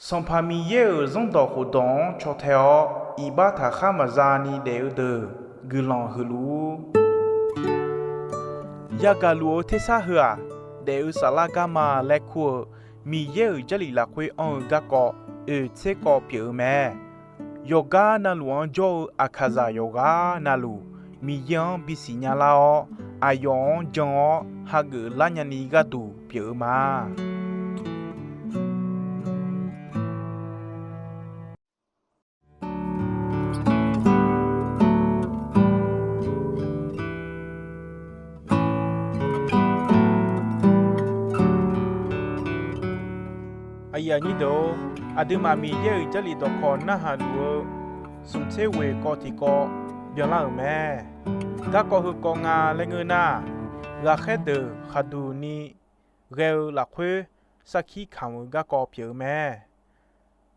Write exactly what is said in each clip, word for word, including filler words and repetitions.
Sanqpaq Miqyaer-euq zanrdawq khofdawq-anr caw tae-awr, iqbax taqkhar maqza ni daef-eu deuq guiqlanq huiq luf-ur. Yagaq luf-eu tersar heu-aq, daef-eu saflar garma laer kur-eu Miqyaer-euq Jarlif lafkhoer anr-eu garkawv oeq tser kawv pyeuf-eu mae. Yawqgar navluf-anr jawr-eu aqkaqzaq yawqghaq navluf, Miqyaer-anr bisiq nya lar-awr, aqyawf-anr jan-awr hageuf lar nyani gharduq pyeuf-eu ma. Aqyuif aqnyir deuq-or, aqduimaf Miqyaer-euq Jarlif dawqkawq narhaq luf-eu smq tser ghoeq kawv tiqkawv byanlar-euq mae. Garkawv heukawv nga laer ngeur nar, ghaqkhaer deuq khaqduq ni ghae-eu lafkhoer sarkir kamq-eu garkawv pyeuf-eu mae.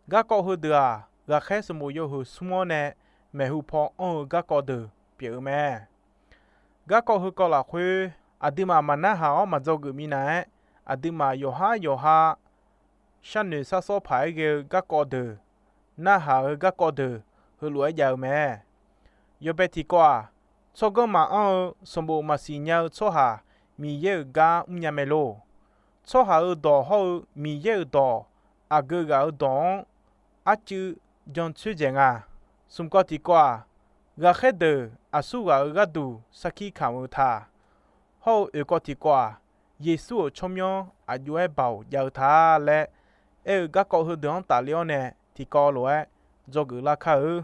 Garkawv heudeuq-aq, ghaqkhaer sanqbof yawhuiq smr-awr nae maeqhu paw anr-eu garkawv deuq pyeuf-eu mae. Garkawv heukawv lafkhoer, aqduimaf maqnarhaq-awr maqdzawgeuf minav-aer, aqduimaf yawqhar yawqha sharnoeq sarsawr paq-aer ghae-eu garkawv deuq, narhaq-eu garkawv deuq heulof-aer jav-eu mae. Yawbae tiqkawv-aq, tsawrganr maqanr-eu sanqbof maqsiq nya-eu tsawrhaq Miqyaer-euq gar mrnya mae lor. Tsawrhaq-euq dawq hawr-eu Miqyaer-euq dawq aqgeu ghaq-eu dawq-anr arcuiv jancoer dzaeq nga. Smq kawv tiqkawv-aq, ghaqkhaer deuq aqsur ghaq-eu gharduq sarkir kamq-eu ta. Hawr-eu oeq kawv tiqkawv-aq, Yeqsur-euq tsawrmyanr aq jov-aer baoq jav-eu ta laer aer-eu garkawv heudeuq-anr tafler-awr nae tiqkawv lof-aer dzawgeuf lar kar-eu.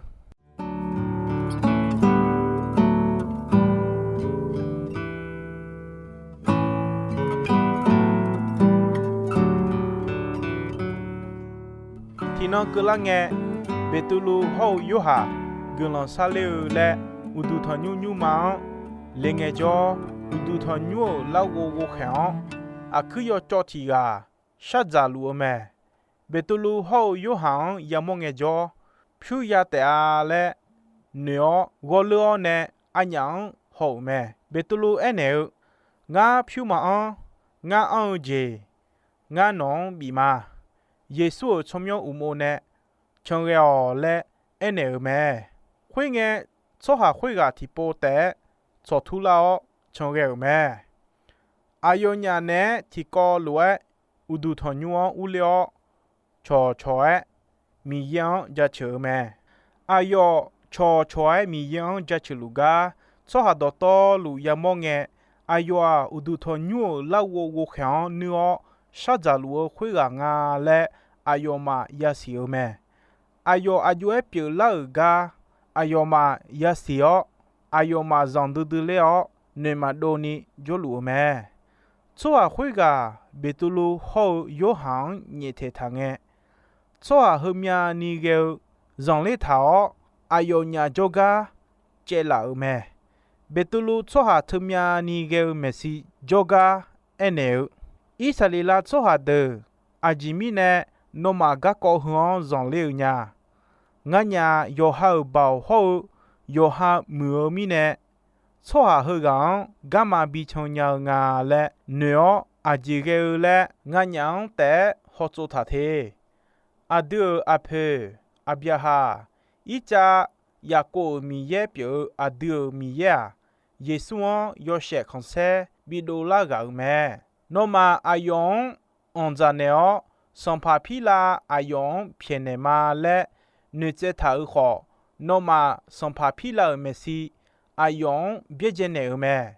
Tiqnan keuvlar ngae, Beqtuvluv hawr-eu Yorhaq guiqlanq sarler-eu laer uqduq tanqnymr nymrma-anr le ngaejawr, uqduq tanqnymr-euq larghov ghovkhaeq-anr aqkuir yawcawv tiq ghaq shardzaq luf-eu mae. Beqtuvluv hawr-eu Yorhaq-anr yamawr ngaejawr, pyur ya taef-a laer noeq-awr ghawrleur-awr nae arnyaf-anr haw-euq mae. Beqtuvluv aernaeq-eu, Ngar pyur maqanr. Ngar anr-eu jeq ngar nawq-anr bif ma. Yeqsur-euq tsawrmyanr uqmov nae, Canghae-awq laer aernaeq-euq mae. Khoerngae, tsawrhaq khoerghaq tiqpov taef-aer tsawqtur lar-awr canghae-euq mae. Aqyawfnyaf naeq-aer tiqkawv lof-aer uqduq tanqnymr-anr urler-awr, cawqcawq-aer Miqyaer-anr jaceuq-eu mae. Aqyawf cawqcawq-aer Miqyaer-anr jaceuq luf gar tsawrhaq dawqtawvluf yamawr ngae, aqyawf-aq, uqduq tanqnymr-euq larghov ghovkhaeq-anr nuir-awr shardzaq luf-eu khoerghaq nga laer aqyawfmaf yasiq-eu mae. Aqyawf aq jov-aer pyeuflar-euq gar aqyawfmaf yasiq-awr, aqyawfmaf zanqdui dui ler-awr noeq maqdov ni jawrluf-eu mae. Tsawrhaq khoerghaq Beqtuvluv hawr-eu Yorhaq-anr nyaeftaeq taq ngae, tsawrhaq heumyav ni ghae-eu zanqler taq-awr, aqyawfnyaf jawrgar caevlaf-euq mae. Beqtuvluv tsawrhaq teumyav ni ghae-eu maeqshi jawrgar aernaeq-eu, Irsaqleqlav tsawrhaq deuq, aqjeq mirnae nawmaf garkawv heu-anr zanqler-eu nya. Nganyaf yawqha-euq baoq hawr-eu yawqha muiq-eu mirnae, tsawrhaq heughaq-anr garma bican nya-eu nga laer noeq-awr, aqjeq ghae-eu laer nganyaf-anr taef-aer hawtsov taq te. Aqdui-euq aqpoeq Aqbyaqhaq, Irtsav, Yaqkov-euq Miqyaer pyeuf-eu aqdui-euq Miqyaer-aq, Yeqsur-anr yawshaef khanqsaer bidov lar ghaq-euq mae. Nawmaf aqyawf-anr anqdzaq naeq-awr, sanqpaq Pirlav aqyawf-anr pyaeqnaeq ma laer noeqtsaev taq-euq khawf, nawmaf sanqpaq Pirlav-euq maeqshi aqyawf-anr byaerdzae naeq-euq mae.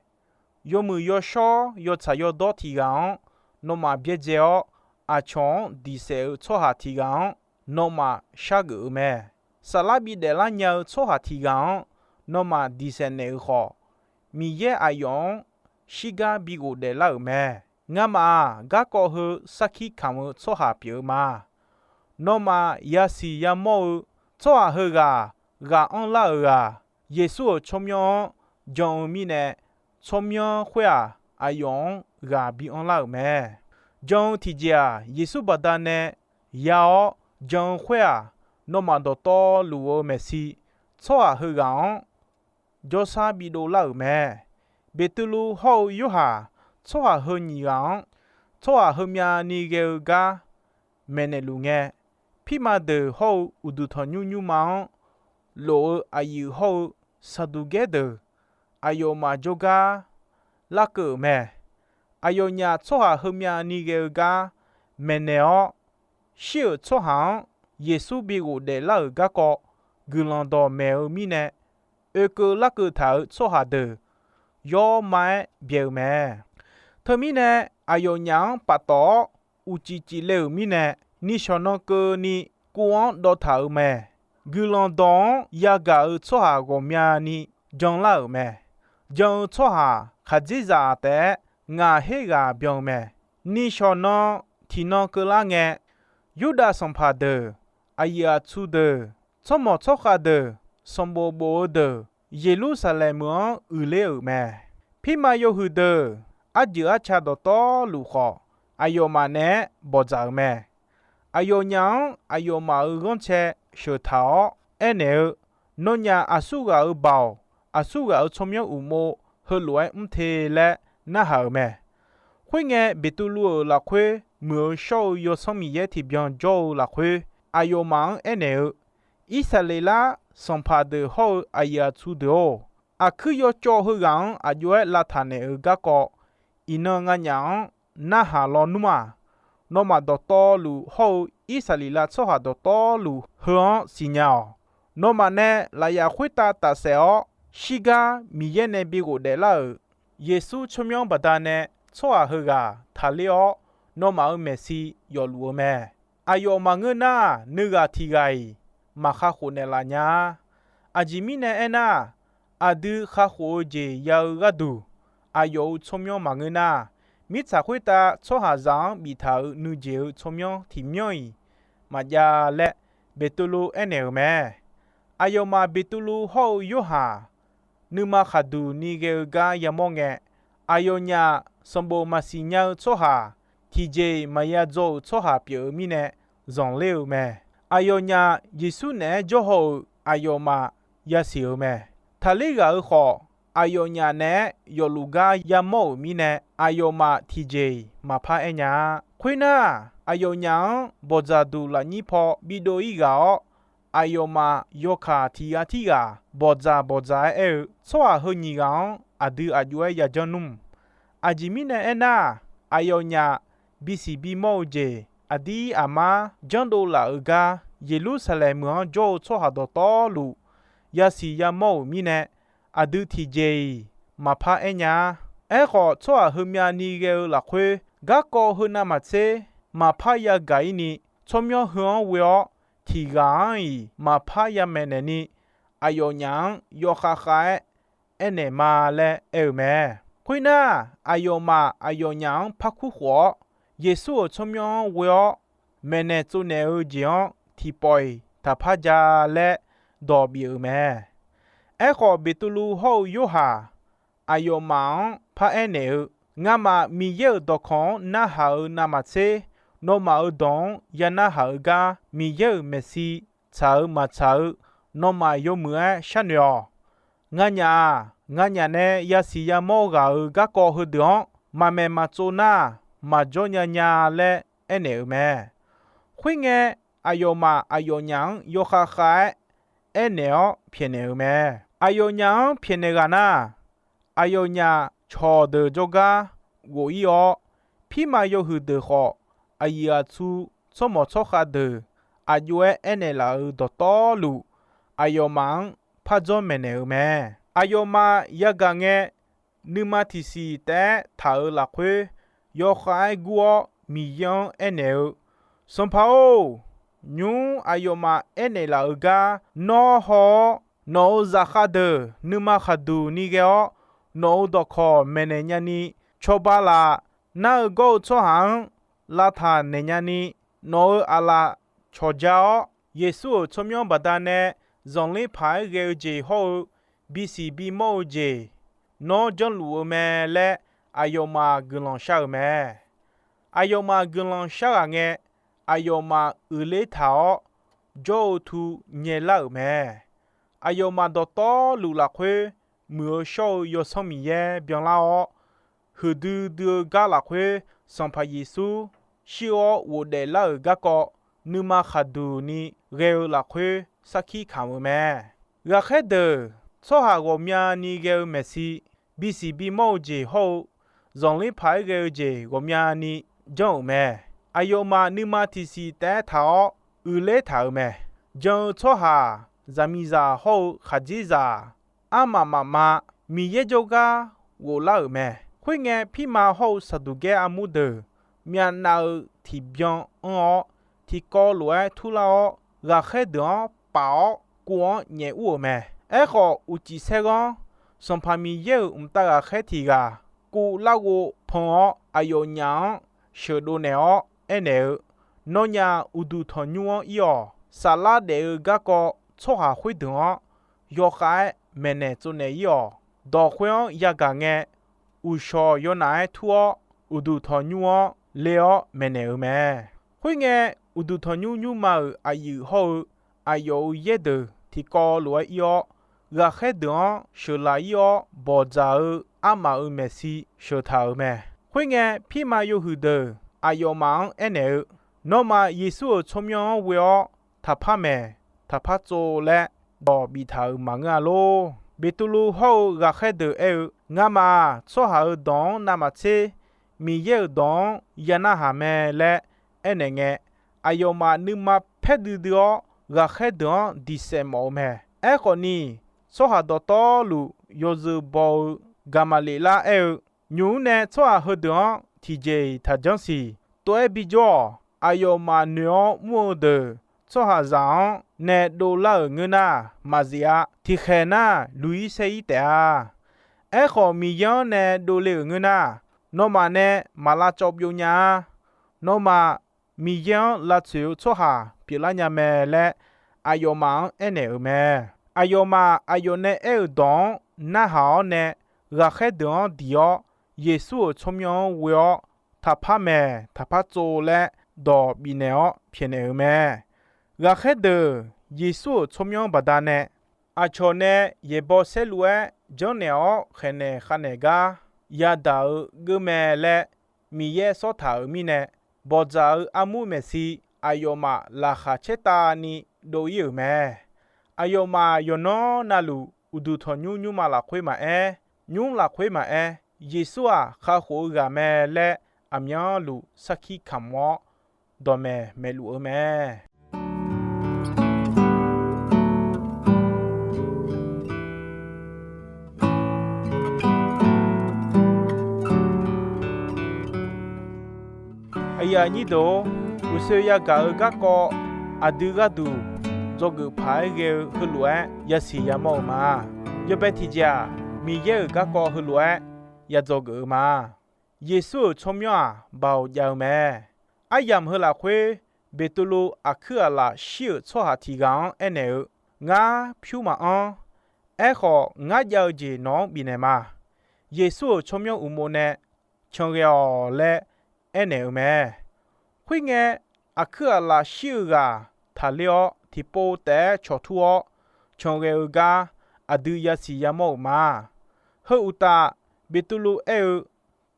Yawmuiq yawshawr yawtsaq yawdawr tiq ghaq-anr nawmaf byaerdzae-awr, aqcawq-anr diq saef-eu tsawrhaq tiq ghaq-anr nawmaf shargeuf-eu mae. Saflar bidaef lar nya-eu tsawrhaq tiq ghaq-anr nawmaf diq saef naeq-euq khawf, Miqyaer aqyawf-anr shirgar bi ghofdaef lar-euq mae. Ngamaf-aq, garkawv heu sarkir kamq-eu tsawrhaq pyeuf-eu ma. Nawmaf yasiq yamawr-eu tsawrhaq heughaq ghaq anrlar-euq ghaq, Yeqsur-euq tsawrmyanr-anr jan-eu mirnae, tsawrmyanr khoer-aq, aqyawf-anr ghaq bi anrlar-euq mae. Jan-eu tiqjeq-aq, Yeqsur baqdanae ya-awr jan-eu khoer-aq, nawmaf dawqtawvluf-eu maeqshi tsawrhaq heughaq-anr jawrsar bidov lar-euq mae. Beqtuvluv hawr-eu Yorhaq tsawrhaq heu nyiq ghaq-anr tsawrhaq heumyav ni ghae-eu gar maeqnaeq luf ngae, Pirma deuq hawr-eu uqduq tanqnymr nymrma-anr lof-eu aqyuif hawr-eu Saqduqgaer deuq aqyawfmaf jawrgar larkeuv-euq mae. Aqyawfnyaf tsawrhaq heumyav ni ghae-eu gar maeqnaeq-awr, shir-euq tsawrhaq-anr Yeqsur bi ghofdaef lar-euq garkawv guiqlanq dawqmaeq-eu mirnae, oekeuv larkeuv taq-euq tsawrhaq deuq yawr ma-aer byaeq-eu mae. Teumirnae, aqyawfnyaf-anr paftawf-awr uqcif cifle-euq mirnae, nishawq nan keuvni kuv-anr dawv taq-euq mae. Guiqlanq dawq-anr yagaq-euq tsawrhaq ghawqmyani janlar-euq mae. Jan-eu tsawrhaq khaqdzerzaq taef-aer ngaq her ghaq byan-eu mae. Nishawq nan tiqnan keuvlar ngae, Yurdav sanqpaq deuq, aqyuif aqtsu deuq, tsawrmawq tsawrkhav deuq, sanqbof bof-eu deuq, Yeqlursaqlaeq meuq-anr uiqler-euq mae. Pirma yawhuiq deuq arjeuq arca dawqtawvluf khawf, aqyawfmaf naeq-aer bawqdzaq-euq mae. Aqyawfnyaf-anr aqyawfmaf-euq ghanrcae sheuq taq-awr aernaeq-eu, Nawnyaf aqsurghaq-euq baoq, aqsurghaq-euq tsawrmyanr uqmov heulof-aer mr te laer narhaq-euq mae. Khoerngae, Beqtuvluv-euq lafkhoer muiq-eu shawr-eu Yawsanr Miqyaer tiqbyan jawr-eu lafkhoer, aqyawfmaf-anr aernaeq-eu, Irsaqleqlav sanqpaq deuq hawr-eu aqyuif aqtsu deuq-or, aqkuir yawcawv heughaq-anr aq jov-aer lavtaq naeq-eu garkawv, iqnan nganyaf-anr narhaq lawnmr-aq, nawmaf dawqtawvluf hawr-eu Irsaqleqlav tsawrhaq dawqtawvluf heu-anr siqnya-awq. Nawmaf nae lafyaf khoertav tafsaef-awr, shirgar Miqyaer nae bi ghofdaef lar-euq Yeqsur tsawrmyanr baqdanae tsawrhaq heughaq taqler-awr, nawmaf-euq maeqshi yawfluf-eu mae. Aqyawf maqngeur nar, nuighaq tiq ghaq-iq maq kakhof naeqlaf nya-a. Aqjeq mirnae aernar, aqdui kakhof-eu jeq ya-eu gharduq, aqyawf-euq tsawrmyanr maqngeur nar, mirtsaq khoertav tsawrhaqzaq-anr biftaq-euq nuijeq-eu tsawrmyanr tiqmyanr-iq maqjav laer, Beqtuvluv aernaeq-euq mae. Aqyawfmaf Beqtuvluv hawr-eu Yorhaq nuima khaqduq ni ghae-eu gar yamawr ngae, aqyawfnyaf sanqbof maqsiq nya-eu tsawrhaq, tiqjeq-iq maqya dzaw-euq tsawrhaq pyeuf-eu mirnae zanqler-eu mae. Aqyawfnyaf Yeqsur naeq-aer jawrhaw-euq aqyawfmaf yasiq-euq mae. Taqler ghaq-euq khawf, aqyawfnyaf naeq-aer yawfluf gar yamawr-euq mirnae, aqyawfmaf tiqjeq-iq maqpar aer nya-a. Khoernar, aqyawfnyaf-anr bawqdzaq duq lafnyir paw bidov-ir ghaq-awr, aqyawfmaf yawkaq tiq ghaq tirghaq bawqdzaq bawqdzaq-aer aer-eu, tsawrhaq heu nyiq ghaq-anr aqdui aq jov-aer yajanr nmr. Aqjeq mirnae aernar, aqyawfnyaf bisiq bimawr-eu jeq aqdir aqmar janrdov laf-euq gar, Yeqlursaqlaeq meuq-anr jawr-eu tsawrhaq dawqtawvluf yasiq yamawr-euq mirnae, aqdui tiqjeq-iq maqpar aer nya-a. Aerkhawf, tsawrhaq heumyav ni ghae-eu lafkhoer garkawv heu navmaqtser maqpar yagaq-ir ni, tsawrmyanr heu-anr ghoe-awr tiq ghaq-anr-iq maqpar yamaeq naeq ni, aqyawfnyaf-anr yawkhav khav-aer aernaeq ma laer aer-eu mae. Khoernar, aqyawfmaf aqyawfnyaf-anr par kur khof-awr, Yeqsur-euq tsawrmyanr-anr ghoe-awr maeqnaeq tsovnaeq-eu jeq-anr tiqpawf-iq taqpar ja laer dawq bif-euq mae. Aerkhawf, Beqtuvluv hawr-eu Yorhaq aqyawfmaf-anr paraer naeq-eu, Ngamaf Miqyaer-euq dawqkawq-anr narhaq-eu navmaqtser, nawmaf-euq dawq-anr ya narhaq-eu gar Miqyaer-euq maeqshi tsaq-eu maqtsaq-eu nawmaf yawmuiq-aer sharnoeq-awq. Nganyaf-aq, nganyaf nae yasiq yamawr ghaq-euq garkawv heudeuq-anr maqmaeq maqtsov nar, maqjawr nya nya laer aernaeq-euq mae. Khoerngae, aqyawfmaf aqyawfnyaf-anr yawkhav khav-aer aernaeq-awr pyaeqnaeq-euq mae. Aqyawfnyaf-anr pyaeqnaeq ghaq nar, aqyawfnyaf cawqdeuq jawrgar ghof-ir-awr, pirma yawhuiq deuq khawf, aqyuif aqtsu tsawrmawq tsawrkhav deuq aq jov-aer aernaeq laf-euq dawqtawvluf, aqyawfmaf-anr par dzawr maeqnaeq-euq mae. Aqyawfmaf yagaq ngae, nuima tiqsiq taef-aer taq-euq lafkhoer yawkhav-aer gur-awr Miqyaer-anr aernaeq-eu, Sanqpaq-or, nymq-mr aqyawfmaf aernaeq laf-euq gar nawr haw-awr, nawq-euq zaqkhav deuq nuima khaqduq ni ghae-awr, nawq-euq dawqkawq maeqnaeq nyani, cawba laf nar-eu gawr-eu tsawrhaq-anr lavtaq naeq nyani, nawq-euq aqlaf cawqja-awr, Yeqsur-euq tsawrmyanr baqdanae zanqler paq-aer ghae-eu jeq hawr-eu bisiq bimawr-eu jeq, nawr janrluf-eu mae laer aqyawfmaf guiqlanq shar-euq mae. Aqyawfmaf guiqlanq shar ghaq ngae, aqyawfmaf uiqler taq-awr jawr-eu tu nyaelar-euq mae. Aqyawfmaf dawqtawvluf lafkhoer muiq-eu shawr-eu Yawsanr Miqyaer byanlar-awr, huiqdui dui-eu gar lafkhoer Sanqpaq Yeqsur shir-awr ghofdaef lar-euq garkawv nuima khaqduq ni ghae-eu lafkhoer sarkir kamq-eu mae. Ghaqkhaer deuq tsawrhaq ghawqmyani ghae-eu maeqshi, bisiq bimawr-eu jeq hawr-eu zanqler paq-aer ghae-eu jeq ghawqmyani janr-euq mae. Aqyawfmaf nuima tiqsiq taef-aer taq-awr uiqler taq-euq mae. Jan-eu tsawrhaq, zaqmiqzaq hawr-eu khaqdzerzaq, armaf mafma Miqyaer jawrgar ghoflar-euq mae. Khoerngae, pirma hawr-eu Saqduqgaer armur deuq myavnav-eu tiqbyan anr-awr, tiqkawv lof-aer turlar-awr, ghaqkhaer deuq-anr paf-awr kuv-anr nyaef ur-euq mae. Aerkhawf, uqcif saerghanr Sanqpaq Miqyaer-euq mqtav ghaqkhaer tiq ghaq kuv larghov pan-awr, aqyawfnyaf-anr sheuqdov naeq-awr aernaeq-eu, Nawnyaf uqduq tanqnymr-anr ir-awq. Saflar daef-eu garkawv tsawrhaq khoerdeuq-anr yawkhav-aer maeqnaeq tsovnaeq ir-awq. Dawq khoer-anr yagaq ngae, uqshawq yawnaf-aer tur-awr, uqduq tanqnymr-anr le-awr maeqnaeq-eu mae. Khoerngae, uqduq tanqnymr nymrma-euq aqyuif hawr-eu aqyawf-euq yaer deuq tiqkawv lof-aer ir-awr, ghaqkhaer deuq-anr sheuqlaq ir-awr, bawqdzaq-eu armaf-euq maeqshi sheuqtaq-euq mae. Khoerngae, pirma yawhuiq deuq aqyawfmaf-anr aernaeq-eu, Nawmaf Yeqsur-euq tsawrmyanr-anr ghoe-awr taqpar maeq, taqpar tsov laer dawq biftaq-euq maqngeur-a lor. Beqtuvluv hawr-eu ghaqkhaer deuq aer-eu, Ngamaf-aq, tsawrhaq-euq dawq-anr navmaqtser Miqyaer-euq dawq-anr ya narhaq mae laer aernaeq ngae, aqyawfmaf nuima paer duidui-awr, ghaqkhaer deuq-anr diq saef mawf-eu mae. Aerkhawf ni, tsawrhaq dawqtawvluf yawzeu baw-eu Gaqmaqleqlar aer-eu, Nymq-mr nae tsawrhaq heudeuq-anr tiqjeq-iq taqjanr siq. Tov-aer bijawr-awq. Aqyawfmaf noeq-awr mr-eu deuq tsawrhaqzaq-anr nae dovlar-euq ngeur nar, maqzif-a. Tiqkhaeq nar, luq-ir saer-ir taef-a. Aerkhawf, Miqyaer-anr nae dovle-euq ngeur nar, nawmaf nae maq lavcawv byov nya-a. Nawmaf Miqyaer-anr lavtsoeq-eu tsawrhaq pyeuflar nya mae laer, aqyawfmaf-anr aernaeq-euq mae. Aqyawfmaf aqyawf nae aer-euq dawq-anr narhaq-awr nae, ghaqkhaer deuq-anr diq-awr, Yeqsur-euq tsawrmyanr-anr ghoe-awr, taqpar maeq, taqpar tsov laer dawq bifnaeq-awr pyaeqnaeq-euq mae. Ghaqkhaer deuq Yeqsur-euq tsawrmyanr baqdanae aqcawq nae yaeqbawq saerlu-aer janrnaeq-awr khaeqnaeq khavnaeq gar yadaq-eu geur mae laer Miqyaer sawrtaq-euq mirnae, bawqdzaq-eu armur maeqshi aqyawfmaf laqkhaq caertavni dov-ir-euq mae. Aqyawfmaf yawqnan navluf uqduq tanqnymr nymrma lafkhoer maqaer, nymr lafkhoer maqaer, Yeqsur-aq kakhof-eu ghaq mae laer aqmyanluf sarkir kamq-awr, dawqmaeq maeqluf-eu mae. Aqyuif aqnyir deuq-or, uqshoe yagaq-eu garkawv aqdui gharduq dzawgeuf paq-aer ghae-eu heulof-aer yasiq yamawr-eu ma. Yawbae tiqjeq-aq, Miqyaer-euq garkawv heulof-aer yadzawgeuf-eu ma. Yeqsur-euq tsawrmyanr-aq, baoq jav-eu mae. Aryamq heu lafkhoer, Beqtuvluv aqkuir aqlaf shir-euq tsawrhaq tiq ghaq-anr aernaeq-eu, Ngar pyur maqanr. Aerkhawf, ngar jav-eu jeq nawq-anr bifnaeq ma. Yeqsur-euq tsawrmyanr uqmov nae, Can ghae-awq laer aernaeq-eu mae. Khoerngae, aqkuir aqlaf shir-eu ghaq taqler-awr, tiqpov taef-aer cawqtur-awr, can ghae-eu gar aqdui yasiq yamawr-euq ma. Heu uqtaf, Beqtuvluv aer-eu,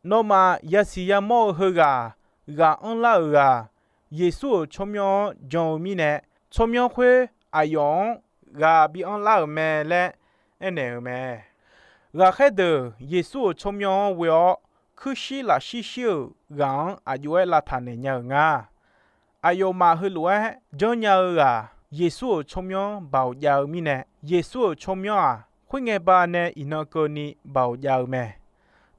Nawmaf yasiq yamawr-eu heughaq, ghaq anrlar-euq ghaq, Yeqsur-euq tsawrmyanr-anr jan-eu mirnae, tsawrmyanr khoer aqyawf-anr ghaq bi anrlar-euq mae laer aernaeq-euq mae. Ghaqkhaer deuq Yeqsur-euq tsawrmyanr-anr ghoe-awr, kuirshir lafshir shir-euq ghaq-anr aq jov-aer lavtaq naeq nya-euq nga. Aqyawfmaf heulof-aer janrnya-eu ghaq, Yeqsur-euq tsawrmyanr baoq jav-eu mirnae, Yeqsur-euq tsawrmyanr-aq, khoerngae banae iqnan keuvni baoq jav-eu mae.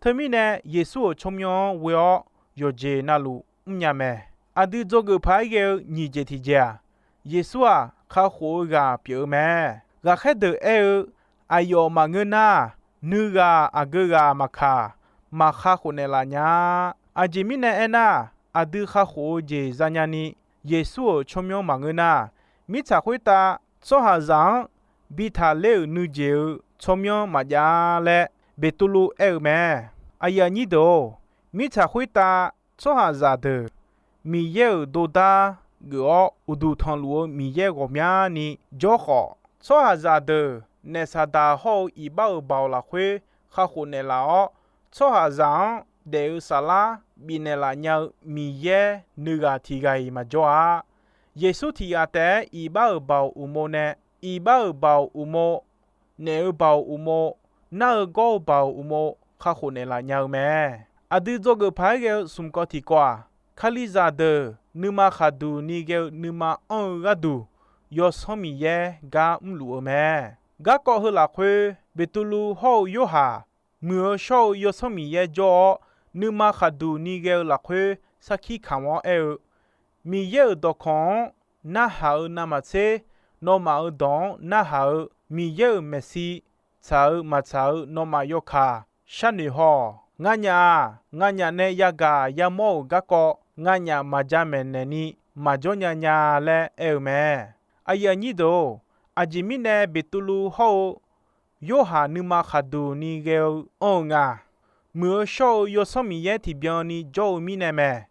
Teumirnae, Yeqsur-euq tsawrmyanr-anr ghoe-awr yawqjeq navluf mrnya mae. Aqdui dzawgeuf paq-aer ghae-eu nyiq jeq tiqjeq-aq, Yeqsur-aq, kakhof-eu ghaq pyeuf-eu mae. Ghaqkhaer deuq aer-eu, Aqyawf maqngeur nar, nuighaq aqgeu ghaq maqkaq, maq kakhof naeqlaf nya-a. Aqjeq mirnae aernar, aqdui kakhof-eu jeq zanya ni, Yeqsur-euq tsawrmyanr maqngeur nar, mirtsaq khoertav tsawrhaqzaq-anr bi taqler-euq nuijeq-eu tsawrmyanr maqjav-a laer, Beqtuvluv aer-eu mae. Aqyuif aqnyir deuq-or, mirtsaq khoertav tsawrhaqzaq deuq Miqyaer-euq dordar geuf-awr uqduq tanqluf-eu Miqyaer ghawqmyani jawr khawf, tsawrhaqzaq deuq naef Saqdaq hawr-eu iqbax-euq baoq lafkhoer kakhof naeqlaf-awr, tsawrhaqzaq-anr daef-eu saflar bifnaeq laf nya-eu Miqyaer nuighaq tiq ghaq-iq maqjawr-a. Yeqsur tiq ghaq taef-aer iqbax-euq baoq uqmov nae, iqbax-euq baoq uqmov, naef-eu baoq uqmov, nar-eu gawr-eu baoq uqmov kakhof naeqlaf nya-eu mae. Aqdui dzawgeuf paq-aer ghae-eu smq kawv tiqkawv-aq, Kalizaq deuq nuima khaqduq ni ghae-eu nuima anr-eu gharduq, Yawsanr Miqyaer gar mrluf-eu mae. Garkawv heu lafkhoer, Beqtuvluv hawr-eu Yorhaq, muiq-eu shawr-eu Yawsanr Miqyaer jawr-awr, nuima khaqduq ni ghae-eu lafkhoer sarkir kamq-awr aer-eu, Miqyaer-euq dawqkawq-anr narhaq-eu navmaqtser, nawmaf-euq dawq-anr narhaq-eu Miqyaer-euq maeqshi tsaq-eu maqtsaq-eu nawmaf yawkaq sharnoeq haw-awq. Nganyaf-aq, nganyaf nae yagaq yamawr-euq garkawv nganyaf maqja maeqnaeq ni maqjawr nya nya laer aer-eu mae. Aqyuif aqnyir deuq-or, aqjeq mirnae Beqtuvluv hawr-eu Yorhaq nuima khaqduq ni ghae-eu anr-eu nga. Muiq-eu shawr-eu Yawsanr Miqyaer tiqbyan ni jawr-eu mirnae mae.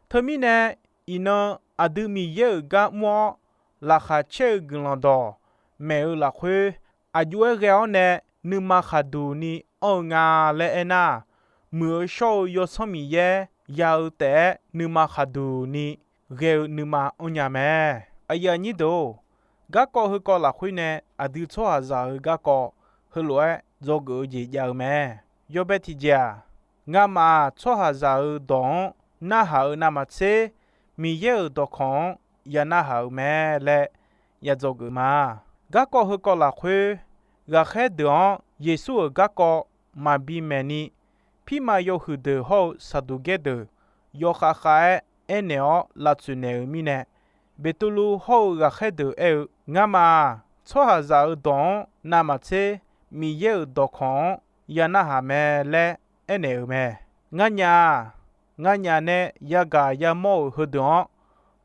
Teumirnae, iqnan aqdui Miqyaer-euq gar mr-awr, laqkhaq caer-eu guiqlanq dawq maeq-eu lafkhoer, aqjox-aer ghae-awr nae nuima khaqduq ni anr-eu nga laer aernar, muiq-eu shawr-eu Yawsanr Miqyaer ya-eu taef-aer nuima khaqduq ni ghae-eu nuima anrnya mae. Aqyuif aqnyir deuq-or, garkawv heukawv lafkhoer nae aqdui tsawrhaqzaq-euq garkawv heulof-aer dzawgeuf-eu jeq jav-eu mae. Yawbae tiqjeq-aq, ngamaf-aq, tsawrhaqzaq-euq dawq-anr narhaq-eu navmaqtser, Miqyaer-euq dawqkawq-anr ya narhaq-euq mae laer ya dzawgeuf ma. Garkawv heukawv lafkhoer, ghaqkhaer deuq-anr Yeqsur-euq garkawv maqbi maeqni, pirma yawhuiq deuq hawr-eu Saqduqgaer deuq yawkhav khav-aer aernaeq-awr lavtsoeq naeq-euq mirnae, Beqtuvluv hawr-eu ghaqkhaer deuq aer-eu, Ngamaf-aq, tsawrhaqzaq-euq dawq-anr navmaqtser, Miqyaer-euq dawqkawq-anr ya narhaq mae laer aernaeq-euq mae. Nganyaf-aq, nganyaf nae yagaq yamawr-euq heudeuq-anr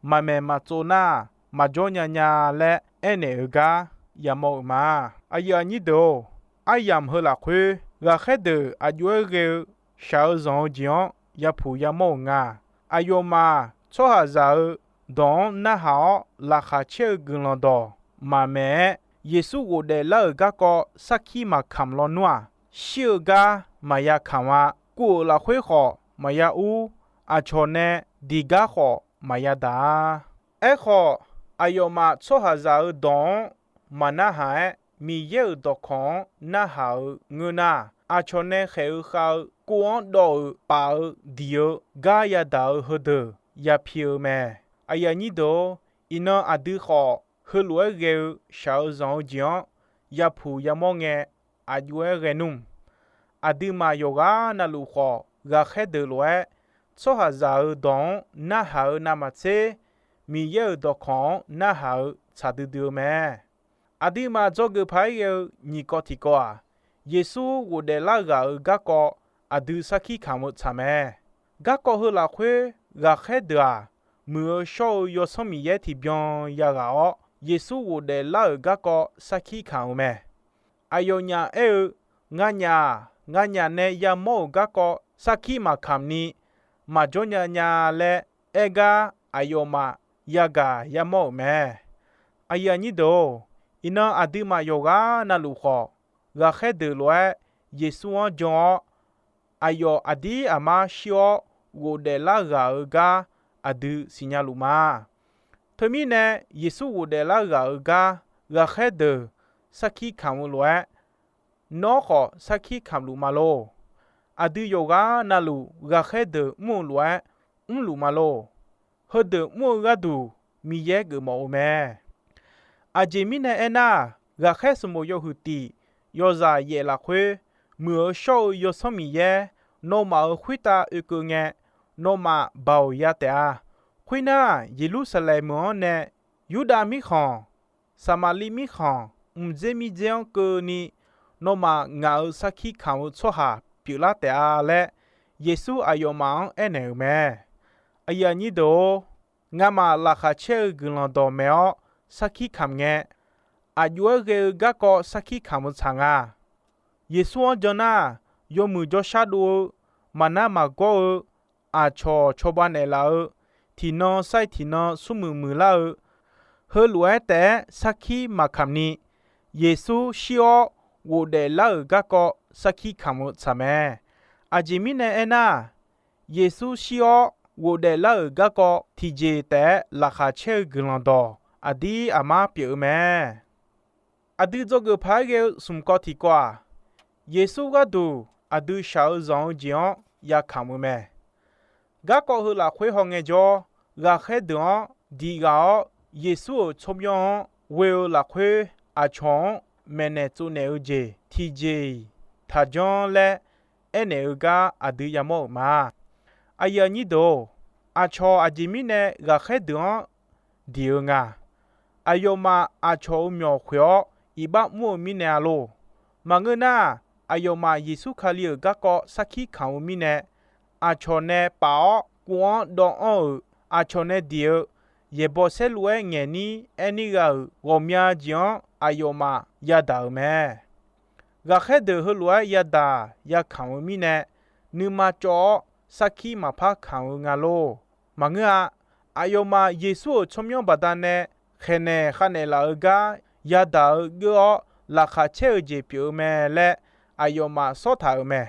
maqmaeq maqtsov nar, maqjawr nya nya laer aernaeq-euq gar yamawr-euq ma. Aqyuif aqnyir deuq-or, aryamq heu lafkhoer ghaqkhaer deuq aqjox-aer ghae-eu shaq-eu zanq-eu jeq-anr yapuq yamawr-euq nga. Aqyawfmaf tsawrhaqzaq-euq dawq-anr narhaq-awr laqkhaq caer-eu guiqlanq dawq maqmaeq-aer, Yeqsur ghofdaef lar-euq garkawv sarkir maqkamq lawnmr-aq, shir-eu gar maqya kamq-a. Kuv-euq lafkhoer khawf maqya ur, aqcawq nae diq gar khawf maqya daq-a. Aerkhawf, aqyawfmaf tsawrhaqzaq-euq dawq-anr maqnarhaq-aer, Miqyaer-euq dawqkawq-anr narhaq-eu ngeur nar, aqcawq nae khaeq-eu khav-eu kov-anr dawv-euq paf-eu diq-eu gar yadaq-eu heudeuq yapi-eu mae. Aqyuif aqnyir deuq-or, iqnan aqdui khawf heulof-aer ghae-eu shaq-eu zanq-eu jeq-anr yapuq yamawr ngae, aqjox-aer ghae nmr. Aqduimaf yawqghaq navluf khawf, ghaqkhaer deuq lof-aer tsawrhaqzaq-euq dawq-anr narhaq-eu navmaqtser, Miqyaer-euq dawqkawq-anr narhaq-eu tsaq duidui-eu mae. Aqduimaf dzawgeuf paq-aer ghae-eu nyiq kawv tiqkawv-aq, Yeqsur ghofdaef lar ghaq-euq garkawv aqdui sarkir kamq-eu tsaq mae. Garkawv heu lafkhoer ghaqkhaer deuq-aq, muiq-eu shawr-eu Yawsanr Miqyaer tiqbyan yaghaq-awr, Yeqsur ghofdaef lar-euq garkawv sarkir kamq-eu mae. Aqyawfnyaf aer-eu, Nganyaf-aq, nganyaf nae yamawr-euq garkawv sarkir maqkamq ni maqjawr nya nya laer aer gar aqyawfmaf yagaq yamawr-euq mae. Aqyuif aqnyir deuq-or, iqnan aqduimaf yawqghaq navluf khawf, ghaqkhaer deuq lof-aer Yeqsur-anr jan-awr, aqyawf aqdir aqmar shir-awr ghofdaef lar ghaq-euq gar aqdui siqnya luf ma. Teumirnae, Yeqsur ghofdaef lar ghaq-euq gar ghaqkhaer deuq sarkir kamq-eu lof-aer, nawr khawf sarkir kamq luf ma lor. Aqdui yawqghaq navluf ghaqkhaer deuq mr-eu lof-aer mrluf ma lor. Heudeuq mr-eu gharduq Miqyaer geufmawf-eu mae. Aqjeq mirnae aernar, ghaqkhaer smq bof yawhuiq tiq yawzaq yaef lafkhoer, muiq-eu shawr-eu Yawsanr Miqyaer nawmaf-euq khoertav oekeuv ngae, nawmaf baoq ya taef-a. Khoernar, Yeqlursaqlaeq meuq-anr nae Yurdav mirkhanq, Saqmaqliv mirkhanq, mqdzer mirdzer-anr keuvni, nawmaf ngaq-euq sarkir kamq-eu tsawrhaq pyeuflar taef-a laer, Yeqsur aqyawfmaf-anr aernaeq-euq mae. Aqyuif aqnyir deuq-or, ngamaf laqkhaq caer-eu guiqlanq dawqmaeq-awr sarkir kamq ngae, aqjox-aer ghae-eu garkawv sarkir kamq-eu tsaq nga. Yeqsur-anr jan nar, yawmuiq jawrshar dov-eu, maqnar maqgawr-eu, aqcawq cawba naeqlaf-eu, tiqnan sar-iq tiqnan smrmuiq muiqlar-eu, heulof-aer taef-aer sarkir maqkamq ni, Yeqsur shir-awr ghofdaef lar-euq garkawv sarkir kamq-eu tsaq mae. Aqjeq mirnae aernar, Yeqsur shir-awr ghofdaef lar-euq garkawv tiqjeq taef-aer laqkhaq caer-eu guiqlanq dawq aqdir aqmar pyeuf-eu mae. Aqdui dzawgeuf paq-aer ghae-eu smq kawv tiqkawv-aq, Yeqsur gharduq aqdui shaq-eu zanq-eu jeq-anr yakamq-eu mae. Garkawv heu lafkhoer hawngae jawr, ghaqkhaer deuq-anr diq ghaq-awr, Yeqsur-euq tsawrmyanr-anr ghoe-eu lafkhoer aqcawq-anr maeqnaeq tsovnaeq-eu jeq tiqjeq-iq taqjanr laer aernaeq-eu gar aqdui yamawr-euq ma. Aqyuif aqnyir deuq-or, aqcawq aqjeq mirnae ghaqkhaer deuq-anr diq-eu nga. Aqyawfmaf aqcawq-euq myawq khoeq-awr iqbax mr-eu mirnae-a lor. Maqngeur nar, aqyawfmaf Yeqsur Kali-euq garkawv sarkir kamq-eu mirnae, aqcawq nae paf-awr kuv-anr dawvanr-euq, aqcawq nae diq-eu yaeqbawq saerlu-aer ngaeqnir aernir gha-euq ghawqmya jeq-anr aqyawfmaf yadaq-euq mae. Ghaqkhaer deuq heulof-aer yadaq yakamq-eu mirnae, nuima cawv-awr sarkir maqpar kamq-eu nga lor. Maqngeur-a. Aqyawfmaf Yeqsur-euq tsawrmyanr baqdanae khaeqnaeq khavnaeq laf-eu gar yadaq-eu geur-awr laqkhaq caer-eu jeq pyeuf-eu mae laer aqyawfmaf sawrtaq-euq mae.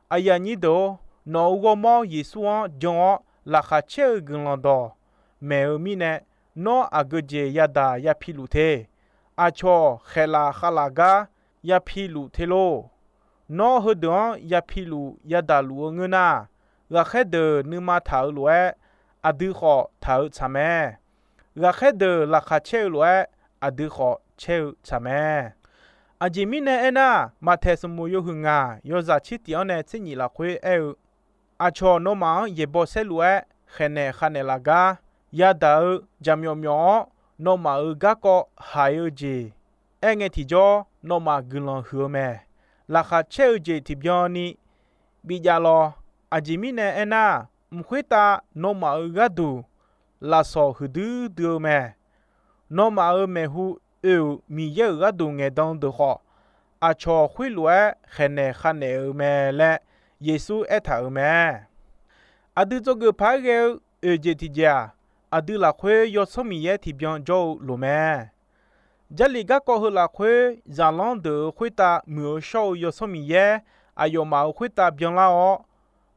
Aqyuif aqnyir deuq-or, nawq-euq ghawrmawr Yeqsur-anr jan-awr laqkhaq caer-eu guiqlanq dawq maeq-eu mirnae, nawr aqgeu jeq yadaq yapi luf te. Aqcawq khaeqlaf khavlaf gar yapi luf te lor. Nawr heudeuq-anr yapi luf yadaq luf-eu ngeur nar, ghaqkhaer deuq nuima taq-eu lof-aer, aqdui khawf taq-eu tsaq mae. Ghaqkhaer deuq laqkhaq caer-eu lof-aer, aqdui khawf caer-eu tsaq mae. Aqjeq mirnae aernar, Maqtaeq sanqbof yawhuiq ngaq yawzaq tser tif-anr nae tser nyif lafkhoer aer-eu, aqcawq nawmaf-anr yaeqbawq saerlu-aer khaeqnaeq khavnaeq laf gar yadaq-eu jaqmyawf myawf-awr, nawmaf-euq garkawv haiq-eu jeq aerngae tiqjawr nawmaf guiqlanq huiq-eu mae. Laqkhaq caer-eu jeq tiqbyan ni bijav lawr. Aqjeq mirnae aernar, mq khoertav nawmaf-euq gharduq lafsawq huiqdui dui-eu mae. Nawmaf-euq maeqhu oe-euq Miqyaer-euq gharduq ngaeqdan deuq khawf, aqcawq khoerlof-aer khaeqnaeq khavnaeq-eu mae laer Yeqsur aertaq-euq mae. Aqdui dzawgeuf paq-aer ghae-eu oeq jeq tiqjeq-aq, aqdui lafkhoer Yawsanr Miqyaer tiqbyan jawr-eu loq mae. Jarlif garkawv heu lafkhoer zaqlanr deuq-euq khoertav muiq-eu shawr-eu Yawsanr Miqyaer aqyawfmaf-euq khoertav byanlar-awr,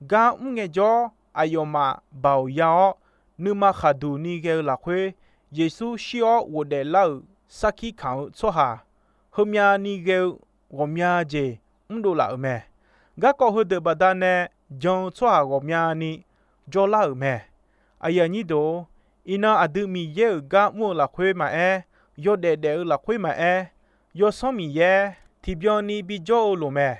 gar mr ngaejawr aqyawfmaf baoq ya-awr, nuima khaqduq ni ghae-eu lafkhoer, Yeqsur shir-awr ghofdaef lar-euq sarkir kamq-eu tsawrhaq heumya ni ghae-eu ghawqmya jeq mrdov laf-euq mae. Garkawv heudeuq baqdanae jan-eu tsawrhaq ghawqmyani jawrlar-euq mae. Aqyuif aqnyir deuq-or, iqnan aqdui Miqyaer-euq gar mr-eu lafkhoer maqaer, yawdaef daef-eu lafkhoer maqaer, Yawsanr Miqyaer tiqbyan ni bijawr-eu loq mae.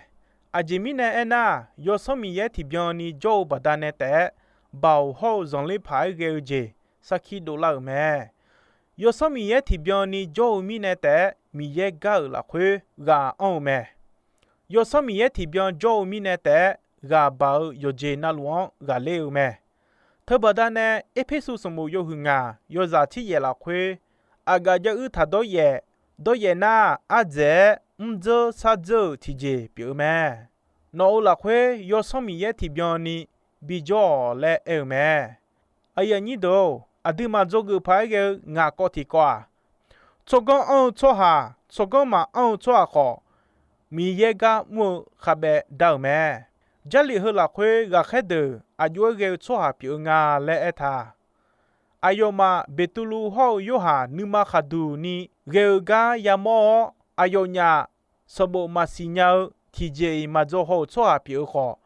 Aqjeq mirnae aernar, Yawsanr Miqyaer tiqbyan ni jawr-eu baqdanae taef-aer, baoq hawr-eu zanqler paq-aer ghae-eu jeq sarkir dovlar-euq mae. Yawsanr Miqyaer tiqbyan ni jawr-eu mirnae taef-aer, Miqyaer gar-euq lafkhoer ghaq anr-eu mae. Yawsanr Miqyaer tiqbyan jawr-eu mirnae taef-aer, ghaq baq-eu yawqjeq navluf-anr ghaqler-eu mae. Teubaqda nae Erpersu sanqbof yawhuiq ngaq yawzaq tser yaef lafkhoer, aqgaf jav uir taq dawryaef, dawryaef nar ardzaeq-aer mrdzeur shardzeur-euq tiqjeq pyeuf-eu mae. Nawq-euq lafkhoer Yawsanr Miqyaer tiqbyan ni bijawr-awq laer aer-eu mae. Aqyuif aqnyir deuq-or, aqduimaf dzawgeuf paq-aer ghae-eu ngaq kawv tiqkawv-aq, tsawrganr anr-eu tsawrhaq, tsawrganr maqanr-eu tsawrhaq khawf, Miqyaer gar mr-eu khavbaev dar-euq mae. Jarlif heu lafkhoer ghaqkhaer deuq aqjox-aer ghae-eu tsawrhaq pyeuf-eu nga laer aertaq, aqyawfmaf Beqtuvluv hawr-eu Yorhaq nuima khaqduq ni ghae-eu gar yamawr-awr, aqyawfnyaf sanqbof maqsiq nya-eu tiqjeq-iq maqdzaw haw-euq tsawrhaq pyeuf-eu khawf,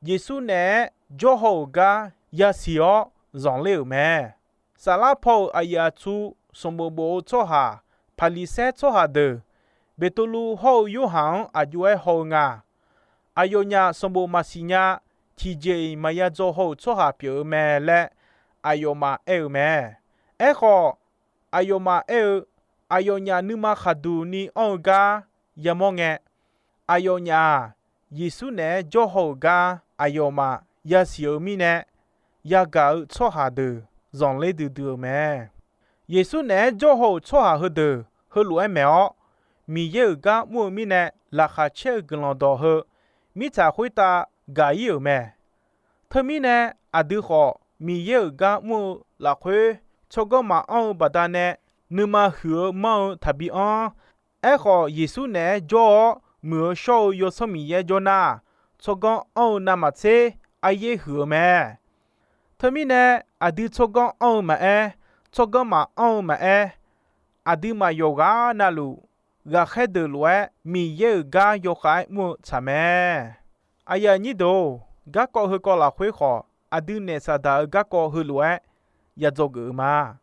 Yeqsur naeq-aer jawr haw-euq gar yasiq-awr zanqler-euq mae. Saflar paw-euq aqyuif aqtsu sanqbof bof-eu tsawrhaq, Paqliqsaer tsawrhaq deuq, Beqtuvluv hawr-eu Yorhaq-anr aqjox-aer haw-eu nga. Aqyawfnyaf sanqbof maqsiq nya, tiqjeq-iq maqya dzaw haw-euq tsawrhaq pyeuf-eu mae laer aqyawfmaf aer-eu mae. Aerkhawf, aqyawfmaf aer-eu, aqyawfnyaf nuima khaqduq ni anr-eu gar yamawr ngae, aqyawfnyaf-aq, Yeqsur naeq-aer jawr haw-euq gar aqyawfmaf yasiq-euq mirnae, yagaq-eu tsawrhaq deuq zanqler duidui-eu mae. Yeqsur naeq-aer jawr haw-euq tsawrhaq heudeuq heulof-aer maeq-awr, Miqyaer-euq gar mr-eu mirnae laqkhaq caer-eu guiqlanq dawq heu, mirtsaq khoertav gaq-ir-euq mae. Teumirnae, aqdui khawf Miqyaer-euq gar mr-eu lafkhoer, tsawrganr maqanr-eu baqdanae nuima huiq-eu manr-eu taqbi anr. Aerkhawf, Yeqsur naeq-aer jawr-awr muiq-eu shawr-eu Yawsanr Miqyaer jawr nar, tsawrganr anr-eu navmaqtser aryaer huiq-eu mae. Teumirnae, aqdui tsawrganr anr-eu maqaer, tsawrganr maqanr-eu maqaer, aqduimaf yawqghaq navluf, ghaqkhaer deuq lof-aer Miqyaer-euq gar yawkhav-aer mr-eu tsaq mae. Aqyuif aqnyir deuq-or, garkawv heukawv lafkhoer khawf, aqdui naef Saqdaq-euq garkawv heulof-aer ya dzawgeuf-eu ma.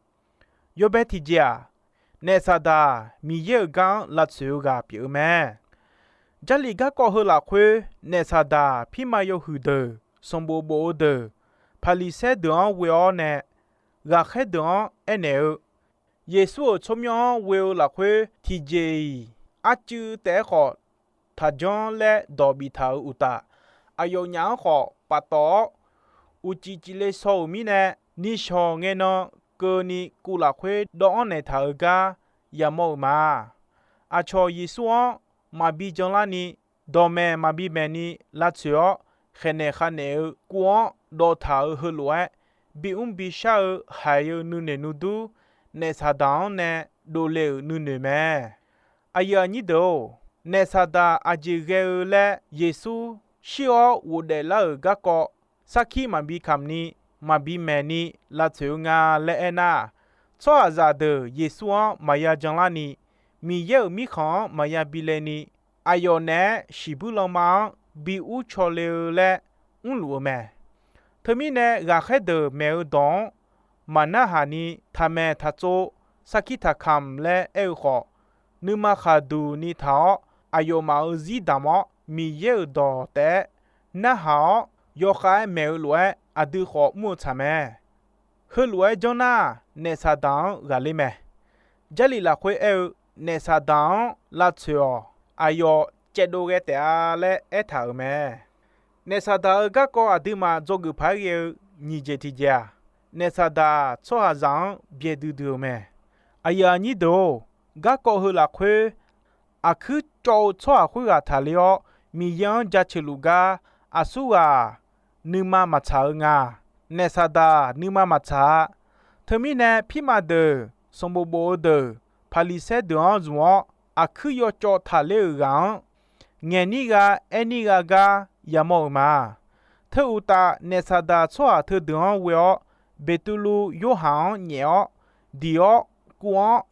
Yawbae tiqjeq-aq, naef Saqdaq Miqyaer-euq gar-anr lavtsoeq-eu ghaq pyeuf-eu mae. Jarlif garkawv heu lafkhoer, naef Saqdaq pirma yawhuiq deuq, sanqbof bof-eu deuq, Paqliqsaer deuq-anr ghoe-awr nae, ghaqkhaer deuq-anr aernaeq-eu, Yeqsur-euq tsawrmyanr-anr ghoe-eu lafkhoer tiqjeq-iq arcuiv taef-aer khawf taqjanr laer dawq biftaq-euq uqtaf, aqyawfnyaf-anr khawf paftawf-awr, uqcif cifle shaw-euq mirnae, nishawq ngaenan keuvni kuv lafkhoer dawv-anr naeqtaq-euq gar yamawr-eu ma. Aqcawq Yeqsur-anr maqbi janlarni, dawqmaeq maqbi maeqni lavtsoeq-awr, khaeqnaeq khavnaeq-eu kuv-anr dawvtaq-euq heulof-aer, bimr bishar-eu haiq-eu nuinoeq nuidur, naef Saqdaq-anr nae dovle-euq nuinoeq mae. Aqyuif aqnyir deuq-or, naef Saqdaq aqjeq ghae-eu laer Yeqsur shir-awr ghofdaef lar-euq garkawv, sarkir maqbi kamq ni, maqbi maeqni lavtsoeq-eu nga laer aernar, tsawrhaqzaq deuq Yeqsur-anr maqya janlarni, Miqyaer-euq mirkhanq-anr maqya bilaeni, aqyawf naeq-aer shiqbuir lanma-anr bi ur caw le-eu laer mrluf-eu mae. Teumirnae, ghaqkhaer deuq maeq-eu dawq-anr maqnarhaq ni, taqmaeq taqtsov, sarkir taqkamq laer aer-eu khawf, nuima khaqduq ni taq-awr, aqyawfmaf-euq zir damq-awr, Miqyaer-euq dawq taef-aer narhaq-awr, yawkhav-aer maeq-eu lof-aer aqdui khawf mr-eu tsaq mae. Heulof-aer janr nar, naef Saqdaq-anr ghaqler mae. Jarlif lafkhoer aer-eu, naef Saqdaq-anr lavtsoeq-awq, aqyawf caevdov ghae taef-a laer aertaq-euq mae. Naef Saqdaq-euq garkawv aqduimaf dzawgeuf paq-aer ghae-eu nyiq jeq tiqjeq-aq, naef Saqdaq tsawrhaqzaq-anr byaerdui dui-eu mae. Aqyuif aqnyir deuq-or, garkawv heu lafkhoer, aqkuir cawv-eu tsawrhaq khoerghaq taqler-awr, Miqyaer-anr jaceuq luf gar aqsurghaq nuima maqtsaq-eu nga. Naef Saqdaq nuima maqtsaq-a. Teumirnae, pirma deuq, sanqbof bof-eu deuq, Paqliqsaer deuq-anr zmq-awr, aqkuir yawcawv taqler-euq ghaq-anr ngaeqnir gha aernir gha gar yamawr-eu ma. Teu uqtaf, naef Saqdaq tsawrhaq teudeuq-anr ghoe-awr, Beqtuvluv Yorhaq-anr nyaef-awr, diq-awr kuv-anr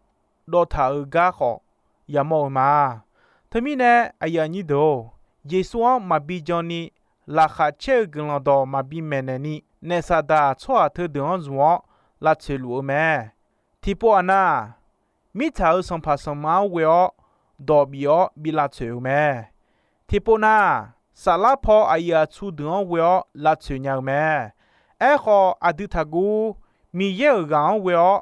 dawvtaq-euq gar khawf yamawr-eu ma. Teumirnae, aqyuif aqnyir deuq-or, Yeqsur-anr maqbi janni, laqkhaq caer-eu guiqlanq dawq maqbi maeqnaeq ni, naef Saqdaq tsawrhaq teudeuq-anr zmq-awr lavtsoeq luf-eu mae. Tiqpov aqnav-aq, mirtsaq-euq sanqpaq sanqma-anr ghoe-awr dawq bif-awr bi lavtsoeq-eu mae. Tiqpov nar, saflar paw aqyuif aqtsu deuq-anr ghoe-awr lavtsoeq nya-eu mae. Aerkhawf, aqdui taqguv, Miqyaer-euq ghaq-anr ghoe-awr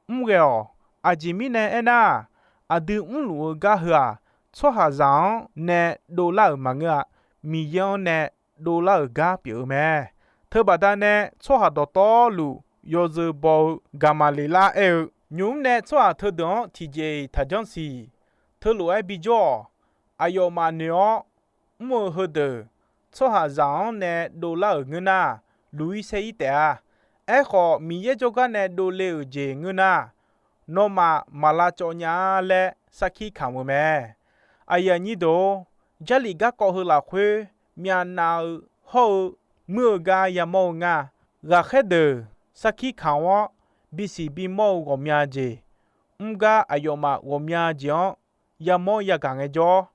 mr ghae-awq. Aqjeq mirnae aernar, aqdui mrluf-eu gar heu-aq, tsawrhaqzaq-anr nae dovlar-euq maqngeur-a. Miqyaer-anr nae dovlar-euq gar pyeuf-eu mae. Teubaqda nae tsawrhaq dawqtawvluf yawzeu baw-eu Gaqmaqleqlar aer-eu, nymq-mr nae tsawrhaq teudeuq-anr tiqjeq-iq taqjanr siq. Teulof-aer bijawr-awq. Aqyawfmaf noeq-awr mr-eu heudeuq, tsawrhaqzaq-anr nae dovlar-euq ngeur nar, luq-ir saer-ir taef-a. Aerkhawf, Miqyaer jawrgar nae dovle-euq jeq ngeur nar, nawmaf maq lavcawv nya-a laer sarkir kamq-eu mae. Aqyuif aqnyir deuq-or, Jarlif garkawv heu lafkhoer myavnav-eu hawr-eu muir-eu gar yamawr-eu nga. Ghaqkhaer deuq sarkir kamq-awr bisiq bimawr-eu ghawqmya jeq, mrgar aqyawfmaf ghawqmya jeq-anr yamawr yagaq ngaejawr,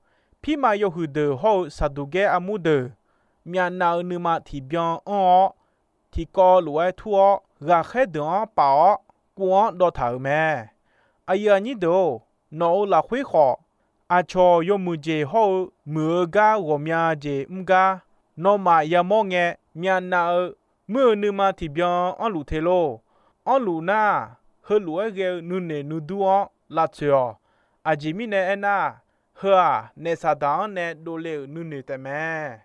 pirma yawhuiq deuq hawr-eu Saqduqgaer armur deuq myavnav-eu nuima tiqbyan anr-awr, tiqkawv lof-aer tur-awr, ghaqkhaer deuq-anr paf-awr kuv-anr dawvtaq-euq mae. Aqyuif aqnyir deuq-or, nawq-euq lafkhoer khawf, aqcawq yawmuiq jeq hawr-eu muiq-eu gar ghawqmya jeq mr gar, nawmaf yamawr ngae myavnav-eu muir-eu nuima tiqbyan anrluf te lor. Anrluf nar, heulof-aer ghae-eu nuinoeq nuidur-anr lavtsoeq-awq. Aqjeq mirnae aernar, heu-aq, naef Saqdaq-anr nae dovle-euq nuinoeq taef mae.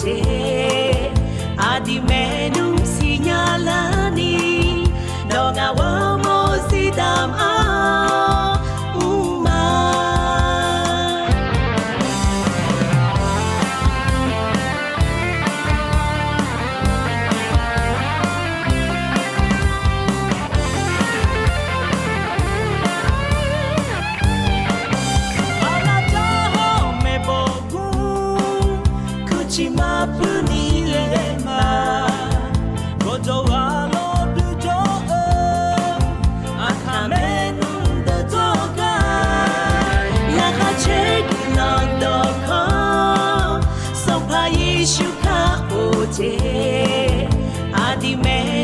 jeq, aqdui maernmr siqnya larni, nawq ngaq ghawrmawr zifdam-awr mrma. Aqlaf jar hawr-eu maeqbawq gur, kuircif maqpuini laer ma. Gawqjawq ghaq lawr duijawr-eu, aqkaq maernmr deuq dzawr gar, laqkhaq caer guiqlanq dawqkawq, Sanqpaq Yeqsur kakhof jeq, aqdui mae